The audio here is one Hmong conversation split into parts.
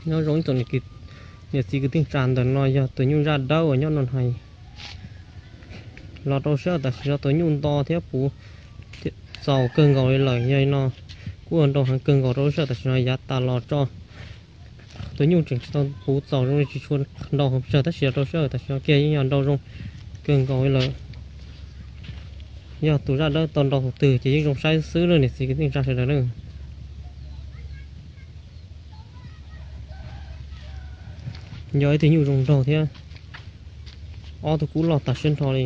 Nyob zoo ib tsoom niam txiv kwv tij neej tsa, ntawm no yog tus nyuj zaj dawb uas nyob no hais los rau sij hawm tam sim no tus nyuj nto thiab puv txaus kawg nkaus li lawm. Yog li no kuj nrau heev kawg nkaus rau lub sij hawm tam sim no yav tas los tso. Tus nyuj tseem tsis tau puv txaus zoo li tsis tshua nrau tsawg, tab sis rau sij hawm tam sim no kiag yeej yog nrau zoo kawg nkaus li lawm. Yog tus zaj dawb tau nrau thaum twg ces yeej zoo saib xwb na niam txiv kwv tij neej tsa sawv daws na. Yog ib tug nyuj zoo nraug thiab, ob tug kub loj tas siab nrho li.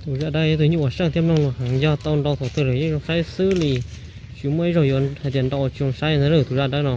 Tus zaj dawb yog tus nyuj uas seej thiab mloog lus heev, yog tau nrau thaum twg los yeej zoo saib xwb li, tsis muaj ib zaug yuav hais tias nrau tsis zoo saib ntag tus zaj dawb no.